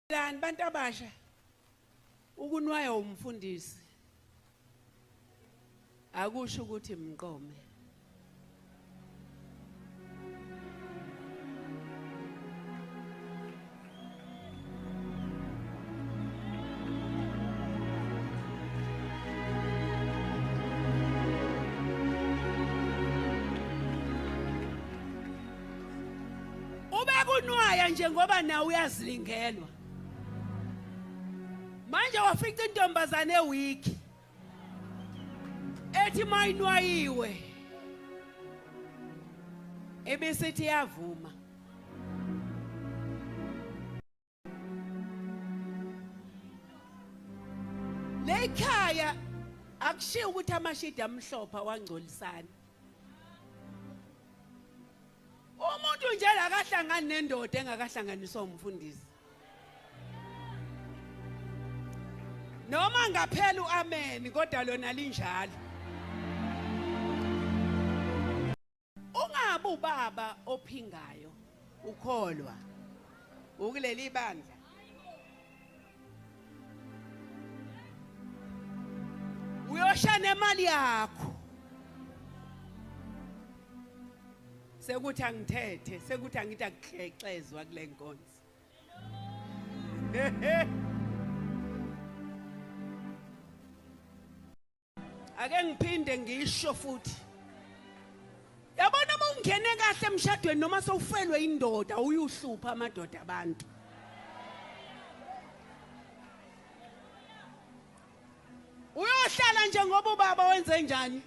Lani bantu abasha ukunwaya umfundisi akusho ukuthi mqome. Ubekunwaya nje ngoba nawe uyazilingelwa. Manje wafica intombazane ewiki ethi mayinwayiwe ebesithi yavuma. Lekhaya akushiwo ukuthi amashidi amhlophe wangcolisana. Umuntu nje akahlangani nendoda engakahlanganiswa umfundisi. Noma ngaphela uamen kodwa lona linjalo. Ungabe ubaba ophingayo ukholwa ukuleli bandla. Uyosha nemali yakho. Sekuthi angithethe, sekuthi angithi akuhlexezwa kule nkonzo. Ake ngiphinde ngisho futhi. Yabona uma ungene kahle emshadweni noma sewufelwe indoda uyuhlupha amadoda abantu. Uyohlala nje ngoba ubaba wenze njani?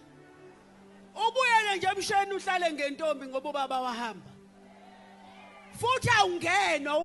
Ubuyele nje emsheni uhlale ngentombi ngoba ubaba wahamba. Futhi awungenwa.